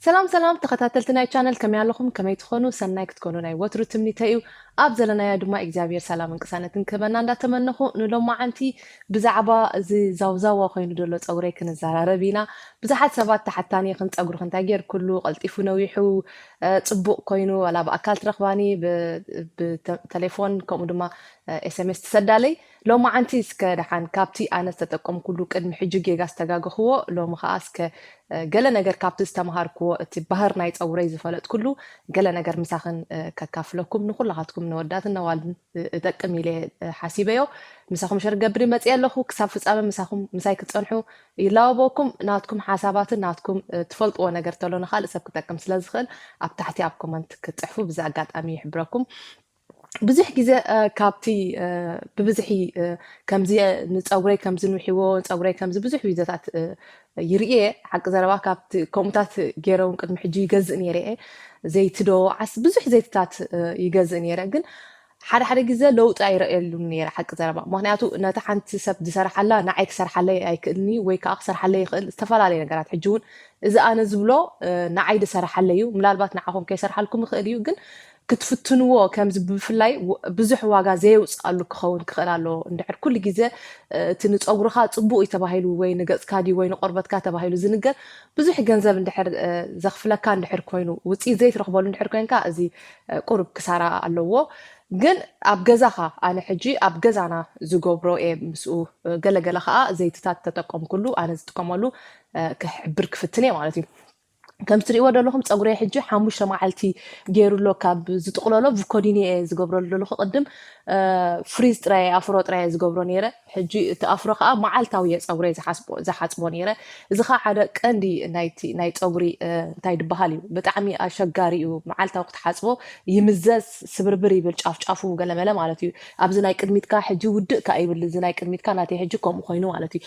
ሰላም ሰላም ተኸታተልቲ ናይ ቻነል፣ ከመይ ኣለኹም? ከመይ ትኾኑ? ሰናይ ክትኮኑ ናይ ወትሩ ትምኒተይ እዩ። ኣብ ዘለናዮ ድማ እግዚኣብሔር ሰላምን ቅሳነትን ክህበና እንዳተመነኹ፣ ንሎማዓንቲ ብዛዕባ እዚ ዛውዛዋ ኮይኑ ዘሎ ፀጉረይ ክንዘራረብ ኢና። ብዙሓት ሰባት ተሓታኒ ኢኽን፣ ፀጉርኺ እንታይ ጌርክሉ፣ ቀልጢፉ ነዊሑ፣ እ፣ ፅቡቕ ኮይኑ፣ ዋላ ብኣካል ትረኽባኒ፣ ብ-፣ ብተ-፣ ተሌፎን ከምኡ ድማ ኤስኤምኤስ ትሰዳለይ። ሎማዓንቲ እስከ ደሓን ካብቲ ኣነ ዝተጠቀምኩሉ ቅድሚ ሕጂ ጌጋ ዝተጋገኽዎ፣ ሎሚ ኸዓ እስከ፣ እ፣ ገለ ነገር ካብቲ ዝተምሃርክዎ፣ እቲ ባህር ናይ ፀጉረይ ዝፈለጥኩሉ ገለ ነገር ምሳኽን፣ እ፣ ከካፍለኩም፣ ንኹላኻትኩም ነወዳትን ነዋልድን፣ እ፣ እጠቅም ኢለ፣ እ፣ ሓሲበዮ። ምሳኹም ሸር ገብር መፅየ ኣለኹ። ክሳብ ፍጻመ ምሳኹም፣ ምሳይ ክትጸንሑ ይላወበኩም። ናትኩም ሓሳባትን ናትኩም፣ እ፣ ትፈልጥዎ ነገር ተሎ ንኻልእ ሰብ ክጠቅም ስለ ዝኽእል፣ ኣብ ታሕቲ ኣብ ኮመንት ክትጽሕፉ ብዚ ኣጋጣሚ ይሕብረኩም። ብዙሕ ግዜ፣ እ፣ ካብቲ፣ እ፣ ብብዝሒ፣ እ፣ ከምዚ ንጸጉረይ ከምዚ ንውሕዎ፣ ጸጉረይ ከምዚ ብዙሕ ቪድዮታት፣ እ፣ ይርእየ። ሓቂ ዘረባ ካብቲ ከምኡታት ገይረ እውን ቅድሚ ሕጂ ይገዝእ ነይረ እየ። ዘይቲ ዶ ዓስ-፣ ብዙሕ ዘይትታት፣ እ፣ ይገዝእ ነይረ። ግን ሓደ ሓደ ግዜ ለውጢ ኣይረእየሉን ነይረ፣ ሓቂ ዘረባ። ምኽንያቱ ነታ ሓንቲ ሰብ ዝሰርሓላ ንዓይ ክሰርሓለይ ኣይክእልኒ፣ ወይ ከዓ ክሰርሓለይ ይኽእል፣ ዝተፈላለየ ነገራት። ሕጂ እውን እዚ ኣነ ዝብሎ፣ እ፣ ንዓይ ዝሰርሓለይ እዩ። ምናልባት ንዓኹም ከይሰርሓልኩም ይኽእል እዩ፣ ግን ክትፍትንዎ ከምዚ ብፍላይ ው-፣ ብዙሕ ዋጋ ዘየውፅኣሉ ክኸውን ክኽእል ኣለዎ። እንድሕር ኩሉ ግዜ፣ እ፣ እቲ ንፀጉርኻ ፅቡቕ እዩ ተባሂሉ ወይ ንገፅካ ድዩ ወይ ንቆርበትካ ተባሂሉ ዝንገር ብዙሕ ገንዘብ እንድሕር፣ እ፣ ዘኽፍለካ እንድሕር ኮይኑ፣ ውፅኢት ዘይትረኽበሉ እንድሕር ኮይንካ፣ እዚ፣ እ፣ ቁሩብ ክሳራ ኣለዎ። ግን ኣብ ገዛኻ፣ ኣነ ሕጂ ኣብ ገዛና ዝገብሮ እየ ምስኡ፣ እ፣ ገለገለ ኸዓ ዘይትታት ተጠቀምኩሉ፣ ኣነ ዝጥቀመሉ፣ እ፣ ክሕብር ክፍትን እየ ማለት እዩ። ከም ትሪእዎ ዘለኹም ፀጉረይ ሕጂ ሓሙሽተ መዓልቲ ገይሩ ኣሎ። ካብ ዝጥቕለሎ ቭኮዲኒ እየ ዝገብረሉ ዘለኹ። ቅድም፣ እ፣ ፍሪዝ ጥራይ፣ ኣፍሮ ጥራይ እየ ዝገብሮ ነይረ። ሕጂ እቲ ኣፍሮ ከዓ መዓልታዊ እየ ፀጉረይ ዝሓስቦ-፣ ዝሓፅቦ ነይረ። እዚ ከዓ ሓደ ቀንዲ ናይቲ ናይ ፀጉሪ፣ እ፣ እንታይ ድበሃል እዩ፣ ብጣዕሚ ኣሸጋሪ እዩ። መዓልታዊ ክትሓፅቦ ይምዘዝ፣ ስብርብር ይብል ጫፍጫፉ ገለመለ ማለት እዩ። ኣብዚ ናይ ቅድሚትካ ሕጂ ውድእ ከኣ ይብል፣ እዚ ናይ ቅድሚትካ ናተይ ሕጂ ከምኡ ኮይኑ ማለት እዩ።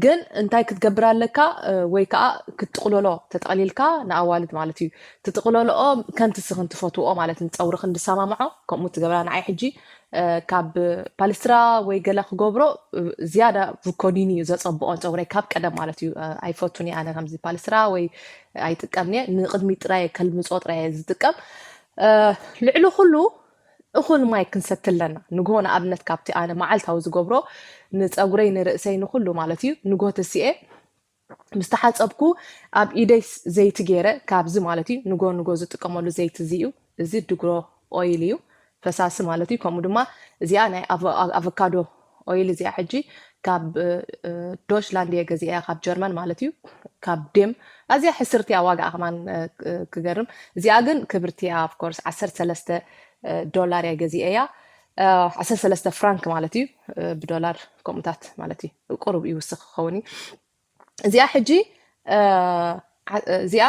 ግን እንታይ ክትገብር ኣለካ? እ፣ ወይ ከዓ ክትጥቕለሎ፣ ተጠቕሊልካ ንኣዋልድ ማለት እዩ። ትጥቕለልኦ ከምቲ ስኽን ትፈትውኦ ማለት፣ ንፀጉርኽን ዝሰማምዖ ከምኡ ትገብራ። ንዓይ ሕጂ፣ እ፣ ካብ ፓልስትራ ወይ ገለ ክገብሮ፣ እ፣ ዝያዳ ቭኮዲኒ እዩ ዘፀብቖን ፀጉረይ ካብ ቀደም ማለት እዩ። እ፣ ኣይፈቱን እየ ኣነ ከምዚ ፓልስትራ ወይ ኣይጥቀምን እየ። ንቕድሚት ጥራይ ከልምፆ ጥራይ እየ ዝጥቀም። እ፣ ልዕሊ ኩሉ እኹል ማይ ክንሰቲ ኣለና። ንግሆ ንኣብነት ካብቲ ኣነ መዓልታዊ ዝገብሮ ንፀጉረይ ንርእሰይ ንኩሉ ማለት እዩ። ንግሆ ተሲኤ ምስ ተሓፀብኩ ኣብ ኢደይ ስ-፣ ዘይቲ ገይረ ካብዚ ማለት እዩ። ንግሆ ንግሆ ዝጥቀመሉ ዘይቲ እዚ እዩ። እዚ ድግሮ ኦይል እዩ፣ ፈሳሲ ማለት እዩ። ከምኡ ድማ እዚኣ ናይ ኣቮ-፣ ኣቮካዶ ኦይል እዚኣ ሕጂ ካብ፣ እ፣ እ፣ ዶችላንድ እየ ገዚኣ፣ ካብ ጀርመን ማለት እዩ። ካብ ዴም ኣዝያ ሕስርቲ እያ ዋጋኣ ከማን፣ እ፣ ክ-፣ ክገርም። እዚኣ ግን ክብርቲ እያ፣ ኦፍ ኮርስ ዓሰርተ ሰለስተ፣ እ፣ ዶላር እያ ገዚኤያ። እ፣ ዓሰርተ ሰለስተ ፍራንክ ማለት እዩ፣ እ፣ ብዶላር ከምኡታት ማለት እዩ። ቁሩብ ይውስኽ ክኸውን እዩ። እዚኣ ሕጂ፣ እ፣ ዓ-፣ እዚኣ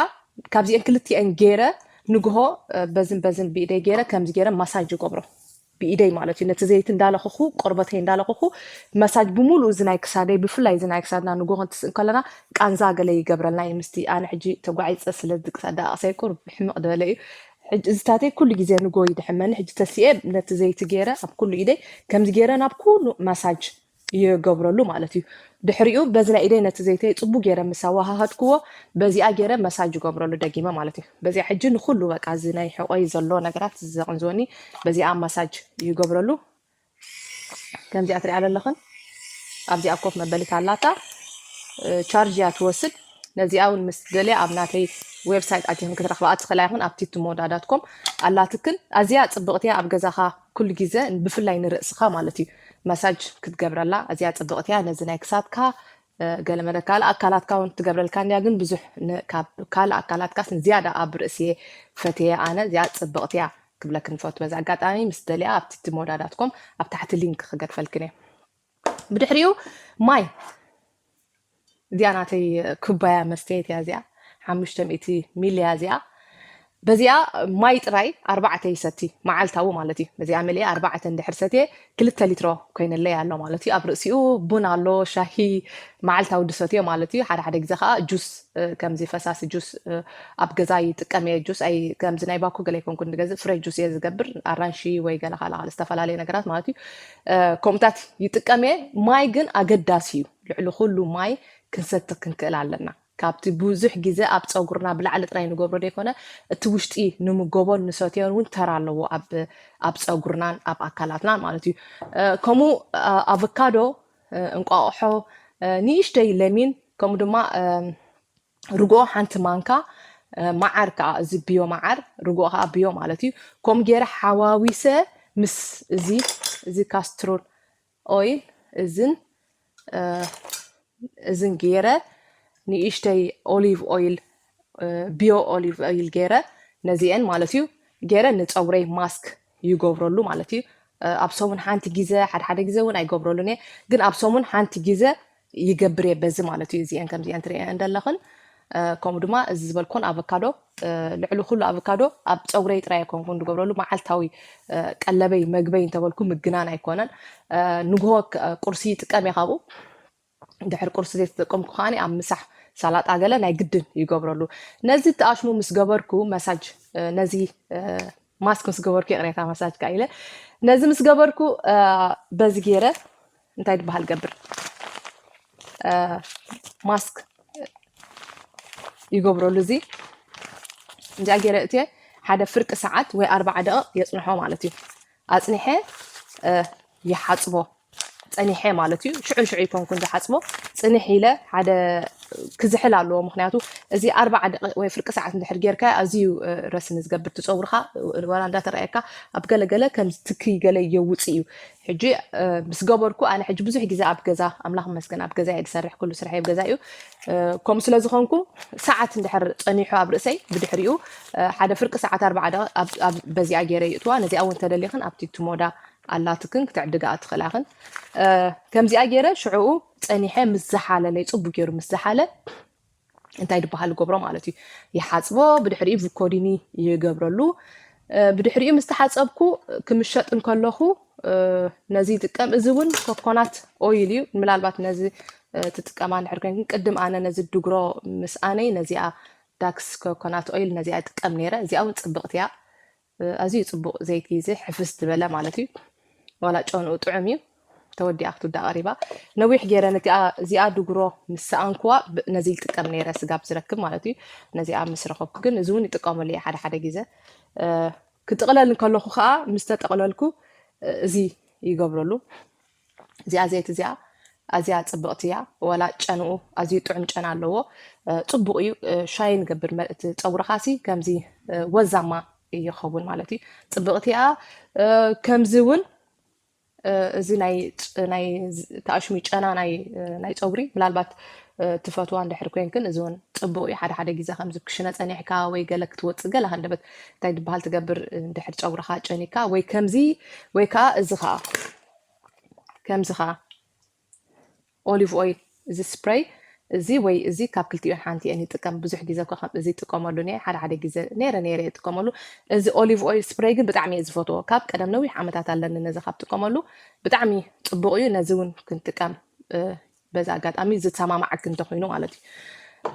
ካብዚአን ክልቲአን ገይረ ንግሆ፣ እ፣ በዝን በዝን ብኢደይ ገይረ ከምዚ ገይረ ማሳጅ ይገብሮ። ብኢደይ ማለት እዩ። ነቲ ዘይቲ እንዳለኸኹ፣ ቆርበተይ እንዳለኸኹ፣ መሳጅ ብምሉእ እዚ ናይ ክሳደይ፣ ብፍላይ እዚ ናይ ክሳድና ንግሆ ክንትስእ ከለና ቃንዛ ገለ ይገብረልና እዩ። ምስቲ ኣነ ሕጂ ተጓዒፀ ስለ ዝድቅሳ ደኣቕሰይ ቁሩብ ሕምቕ ዝበለ እዩ። ሕጂ እዚታተይ ኩሉ ግዜ ንግሆ ይድሕመኒ። ሕጂ ተሲኤ ነቲ ዘይቲ ገይረ ኣብ ኩሉ ኢደይ ከምዚ ገይረ ናብ ኩሉ ማሳጅ ይገብረሉ ማለት እዩ። ድሕሪኡ በዚ ናይ ኢደይ ነቲ ዘይተይ ጽቡቅ ገይረ ምስ ኣወሃሃድክዎ፣ በዚኣ ገይረ መሳጅ ይገብረሉ ደጊመ ማለት እዩ። በዚኣ ሕጂ ንኩሉ በቃ እዚ ናይ ሕቆይ ዘሎ ነገራት ዘቕንዝወኒ በዚኣ መሳጅ ይገብረሉ። ከምዚኣ ትሪኣ ዘለኽን ኣብዚኣ ኮፍ መበሊት ኣላታ፣ እ፣ ቻርጅ እያ ትወስድ። ነዚኣ እውን ምስ ደልያ ኣብ ናተይ ዌብሳይት ኣቲኽን ክትረኽብኣ ትኽእላ ይኹን ኣብ ቲትሞዳ ዳት ኮም ኣላትክን። ኣዝያ ጽብቕቲ እያ፣ ኣብ ገዛኻ ኩሉ ግዜ ብፍላይ ንርእስኻ ማለት እዩ መሳጅ ክትገብረላ ኣዝያ ጽብቕቲ እያ። ነዚ ናይ ክሳድካ፣ እ፣ ገለመለ ካልእ ኣካላትካ እውን ትገብረልካ እንድያ፣ ግን ብዙሕ ን-፣ ካብ ካልእ ኣካላትካስ ንዝያዳ ኣብ ርእሲ እየ ፈትየ ኣነ። እዚኣ ጽብቕቲ እያ ክብለክን ንፈቱ። በዚ ኣጋጣሚ ምስ ደልያ ኣብ ቲትሞዳ ዳት ኮም ኣብ ታሕቲ ሊንክ ክገድፈልክን እየ። ብድሕሪኡ ማይ፣ እዚኣ ናተይ ኩባያ መስተየት እያ እዚኣ፣ ሓሙሽተ ሚእቲ ሚሊ እያ እዚኣ። በዚኣ ማይ ጥራይ ኣርባዕተ ይሰቲ፣ መዓልታዊ ማለት እዩ። በዚኣ መሊአ ኣርባዕተ እንድሕር ሰትየ ክልተ ሊትሮ ኮይነለይ ኣሎ ማለት እዩ። ኣብ ርእሲኡ ቡን ኣሎ፣ ሻሂ፣ መዓልታዊ ድሰትዮ ማለት እዩ። ሓደ ሓደ ግዜ ከዓ ጁስ፣ እ፣ ከምዚ ፈሳሲ ጁስ፣ እ፣ ኣብ ገዛ ይጥቀም እየ። ጁስ ኣይ-፣ ከምዚ ናይ ባኮ ገለ ኣይኮንኩን ዝገዝእ፣ ፍሬ ጁስ እየ ዝገብር። ኣራንሺ ወይ ገለ ካልእ ካልእ ዝተፈላለየ ነገራት ማለት እዩ። እ፣ ከምኡታት ይጥቀም እየ። ማይ ግን ኣገዳሲ እዩ። ልዕሊ ኩሉ ማይ ክንሰቲ ክንክእል ኣለና። ካብቲ ብዙሕ ግዜ ኣብ ፀጉርና ብላዕሊ ጥራይ ንገብሮ ዘይኮነ፣ እቲ ውሽጢ ንምገቦን ንሰትዮን እውን ተራ ኣለዎ ኣብ ኣብ ፀጉርናን ኣብ ኣካላትናን ማለት እዩ። ከምኡ ኣቨካዶ፣ እንቋቑሖ፣ ንእሽተይ ለሚን፣ ከምኡ ድማ ርግኦ ሓንቲ ማንካ፣ መዓር ከዓ፣ እዚ ብዮ መዓር፣ ርግኦ ከዓ ብዮ ማለት እዩ። ከምኡ ገይረ ሓዋዊሰ ምስ እዚ እዚ ካስትሮል ኦይል እዝን እዝን ገይረ፣ ንእሽተይ ኦሊቭ ኦይል፣ ብዮ ኦሊቭ ኦይል ገይረ፣ ነዚአን ማለት እዩ፣ ገይረ ንፀጉረይ ማስክ ይገብረሉ ማለት እዩ። ኣብ ሰሙን ሓንቲ ግዜ፣ ሓደ ሓደ ግዜ እውን ኣይገብረሉን እየ፣ ግን ኣብ ሰሙን ሓንቲ ግዜ ይገብር እየ በዚ ማለት እዩ። እዚአን ከምዚአን ትሪአን እንደለኽን፣ ከምኡ ድማ እዚ ዝበልኩን ኣቨካዶ፣ ልዕሊ ኩሉ ኣቨካዶ ኣብ ፀጉረይ ጥራይ ኣይኮንኩን ዝገብረሉ፣ መዓልታዊ ቀለበይ መግበይ እንተበልኩ ምግናን ኣይኮነን። ንግሆ ቁርሲ ይጥቀም እየ ካብኡ። ድሕሪ ቁርሲ ዘይተጠቀምኩ ከዓኒ ኣብ ምሳሕ ሳላጣ ገለ ናይ ግድን ይገብረሉ። ነዚ ተኣሽሙ ምስ ገበርኩ መሳጅ፣ ነዚ ማስክ ምስ ገበርኩ፣ ይቕሬታ፣ መሳጅ ካ ኢለ፣ ነዚ ምስ ገበርኩ በዚ ገይረ እንታይ ዝበሃል ገብር ማስክ ይገብረሉ። እዚ እንዲኣ ገይረ እትየ ሓደ ፍርቂ ሰዓት ወይ ኣርባዓ ደቂቕ የፅንሖ ማለት እዩ። ኣፅኒሐ ይሓፅቦ፣ ፀኒሐ ማለት እዩ። ሽዑ ሽዑ ይኮንኩን ዝሓፅቦ፣ ፅንሕ ኢለ ሓደ ክዝሕል ኣለዎ። ምክንያቱ እዚ ኣርባዓ ደቂቕ ወይ ፍርቂ ሰዓት እንድሕር ጌርካ ኣዝዩ ረስኒ ዝገብር፣ ትፀጉርካ ዋላ እንዳተረኣየካ ኣብ ገለገለ ከም ትክይ ገለ የውፅእ እዩ። ሕጂ ምስ ገበርኩ፣ ኣነ ሕጂ ብዙሕ ግዜ ኣብ ገዛ፣ ኣምላኽ ይመስገን፣ ኣብ ገዛ እየ ዝሰርሕ፣ ኩሉ ስርሐይ ኣብ ገዛ እዩ። ከምኡ ስለ ዝኾንኩ፣ ሰዓት እንድሕር ጸኒሑ ኣብ ርእሰይ፣ ብድሕሪኡ ሓደ ፍርቂ ሰዓት ኣርባዓ ደቂ በዚኣ ገይረ ይእትዋ። ነዚኣ እውን ተደሊኽን ኣብቲ ትሞዳ ኣላትክን ክትዕድጋ ትኽእላኽን። ከምዚኣ ገይረ ሽዕኡ ጸኒሐ ምስ ዝሓለለይ፣ ጽቡቅ ገይሩ ምስ ዝሓለ፣ እንታይ ዝበሃል ገብሮ ማለት እዩ። ይሓፅቦ፣ ብድሕሪኡ ቭኮዲኒ ይገብረሉ። ብድሕሪኡ ምስ ተሓፀብኩ፣ ክምሸጥ እንከለኹ ነዚ ይጥቀም። እዚ እውን ኮኮናት ኦይል እዩ። ምናልባት ነዚ ትጥቀማ እንድሕር ኮይንክን፣ ቅድም ኣነ ነዚ ድግሮ ምስኣነይ ነዚኣ ዳክስ ኮኮናት ኦይል ነዚኣ ይጥቀም ነይረ። እዚኣ እውን ፅብቕቲ እያ። ኣዝዩ ጽቡቕ ዘይቲ፣ እዚ ሕፍስ ዝበለ ማለት እዩ። ዋላ ጨንኡ ጥዑም እዩ። ተወዲኣ ክትውዳእ ቀሪባ። ነዊሕ ገይረ ነቲኣ እዚኣ ድግሮ ምስ ሰኣንኩዋ፣ ነዚ ይጥቀም ነይረ፣ ስጋብ ዝረክብ ማለት እዩ። ነዚኣ ምስ ረኸብኩ ግን፣ እዚ እውን ይጥቀመሉ እየ ሓደ ሓደ ግዜ። ክጥቕለል እንከለኹ ከዓ፣ ምስ ተጠቕለልኩ እዚ ይገብረሉ። እዚኣ ዘይቲ እዚኣ ኣዝያ ጽብቕቲ እያ። ዋላ ጨንኡ ኣዝዩ ጥዑም ጨና ኣለዎ። ጽቡቕ እዩ። ሻይን ገብር፣ እቲ ጸጉርኻ ሲ ከምዚ ወዛማ ይኸውን ማለት እዩ። ጽብቕቲ እያ። ከምዚ እውን እዚ ናይ ተኣሽሙ ጨና ናይ ጸጉሪ፣ ምናልባት ትፈትዋ እንድሕር ኮይንክን፣ እዚ እውን ጽቡቕ እዩ። ሓደ ሓደ ግዜ ከምዚ ክሽነ ጸኒሕካ ወይ ገለ ክትወጽእ፣ ገለ ሃንደበት እንታይ ዝበሃል ትገብር፣ እንድሕር ጸጉርኻ ጨኒካ ወይ ከምዚ፣ ወይ ከዓ እዚ ከዓ ከምዚ ከዓ ኦሊቭ ኦይል፣ እዚ ስፕሬይ፣ እዚ ወይ እዚ ካብ ክልቲኦን ሓንቲ እየን ይጥቀም። ብዙሕ ግዜ እኮ ከም እዚ ይጥቀመሉ እየ፣ ሓደ ሓደ ግዜ ነይረ ነይረ እየ ይጥቀመሉ። እዚ ኦሊቭ ኦይል ስፕሬይ ግን ብጣዕሚ እየ ዝፈትዎ። ካብ ቀደም ነዊሕ ዓመታት ኣለኒ ነዚ ካብ ጥቀመሉ። ብጣዕሚ ጽቡቕ እዩ። ነዚ እውን ክንጥቀም፣ በዛ ኣጋጣሚ ዝሰማማዓክ እንተኾይኑ ማለት እዩ።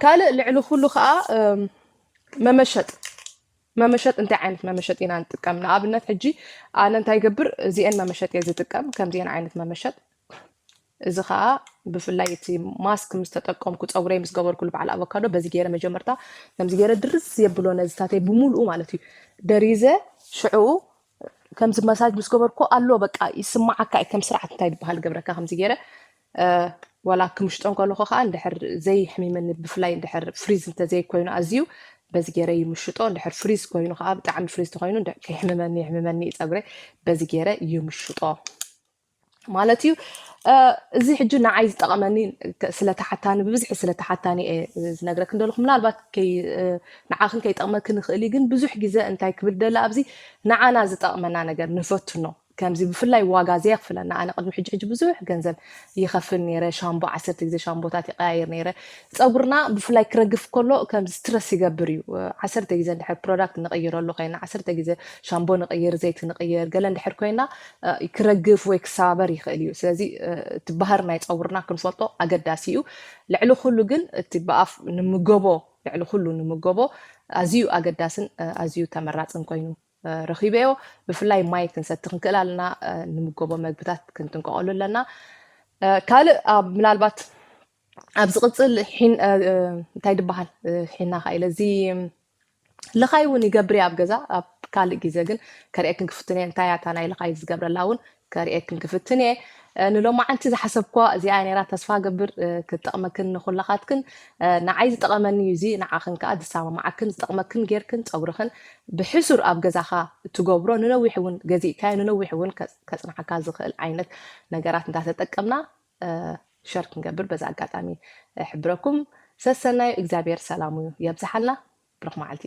ካልእ ልዕሊ ኩሉ ከዓ መመሸጥ፣ መመሸጥ እንታይ ዓይነት መመሸጥ ኢና ንጥቀም? ንኣብነት ሕጂ ኣነ እንታይ ገብር፣ እዚአን መመሸጥ እየ ዝጥቀም፣ ከምዚአን ዓይነት መመሸጥ። እዚ ከዓ ብፍላይ እቲ ማስክ ምስ ተጠቀምኩ፣ ፀጉረይ ምስ ገበርኩሉ በዓል ኣቮካዶ በዚ ገይረ መጀመርታ ከምዚ ገይረ ድርዝ የብሎ ነዚታተይ ብምሉኡ ማለት እዩ። ደሪዘ ሽዕኡ ከምዚ መሳጅ ምስ ገበርኩ ኣሎ በቃ ይስማዓካ እዩ። ከም ስርዓት እንታይ ዝበሃል ገብረካ ከምዚ ገይረ ዋላ ክምሽጦ እንከለኹ ከዓ እንድሕር ዘይሕሚመኒ፣ ብፍላይ እንድሕር ፍሪዝ እንተዘይኮይኑ ኣዝዩ በዚ ገይረ ይምሽጦ። እንድሕር ፍሪዝ ኮይኑ ከዓ ብጣዕሚ ፍሪዝ ተኮይኑ ከይሕምመኒ፣ ይሕምመኒ እዩ ፀጉረይ፣ በዚ ገይረ ይምሽጦ ማለት እዩ። እዚ ሕጂ ንዓይ ዝጠቐመኒ ስለተሓታኒ፣ ብብዝሒ ስለተሓታኒ እየ ዝነግረክ እንደለኹ። ምናልባት ንዓኽን ከይጠቕመክን ይኽእል እዩ፣ ግን ብዙሕ ግዜ እንታይ ክብል ደለ ኣብዚ ንዓና ዝጠቕመና ነገር ንፈትኖ። ከምዚ ብፍላይ ዋጋ ዘየኽፍለና፣ ኣነ ቅድሚ ሕጂ ሕጂ ብዙሕ ገንዘብ ይኸፍል ነይረ። ሻምቦ ዓሰርተ ግዜ ሻምቦታት ይቀያይር ነይረ። ፀጉርና ብፍላይ ክረግፍ ከሎ ከምዚ ስትረስ ይገብር እዩ። ዓሰርተ ግዜ እንድሕር ፕሮዳክት ንቕይረሉ ኮይና፣ ዓሰርተ ግዜ ሻምቦ ንቕይር፣ ዘይቲ ንቕይር፣ ገለ እንድሕር ኮይና ክረግፍ ወይ ክሰባበር ይኽእል እዩ። ስለዚ እቲ ባህር ናይ ፀጉርና ክንፈልጦ ኣገዳሲ እዩ። ልዕሊ ኩሉ ግን እቲ ብኣፍ ንምገቦ፣ ልዕሊ ኩሉ ንምገቦ ኣዝዩ ኣገዳስን ኣዝዩ ተመራፅን ኮይኑ ረኺበዮ። ብፍላይ ማይ ክንሰቲ ክንክእል ኣለና። ንምገቦ መግብታት ክንጥንቀቐሉ ኣለና። ካልእ ኣብ ምናልባት ኣብ ዝቕፅል ሒን እንታይ ድበሃል ሒና ካ ኢለ እዚ ልኻይ እውን ይገብር ኣብ ገዛ ኣብ ካልእ ግዜ ግን ከርእየክን ክፍትን እየ እንታይ እያ እታ ናይ ልኻይ ዝገብረላ እውን ከርእየክን ክፍትን እየ። ንሎማዓንቲ ዝሓሰብኳ እዚኣ ነራ ተስፋ ገብር ክትጠቕመክን ንኩላኻትክን ንዓይ ዝጠቐመኒ እዩ እዚ ንዓኽን ከዓ ዝሰማማዓክን ዝጠቕመክን ጌርክን ፀጉርኽን ብሕሱር ኣብ ገዛኻ እትገብሮ ንነዊሕ እውን ገዚእካዮ ንነዊሕ እውን ከፅናዕካ ዝኽእል ዓይነት ነገራት እንዳተጠቀምና ሸር ክንገብር በዛ ኣጋጣሚ ሕብረኩም ሰሰናዩ እግዚኣብሔር ሰላሙ የብዝሓልና ብሩኽ መዓልቲ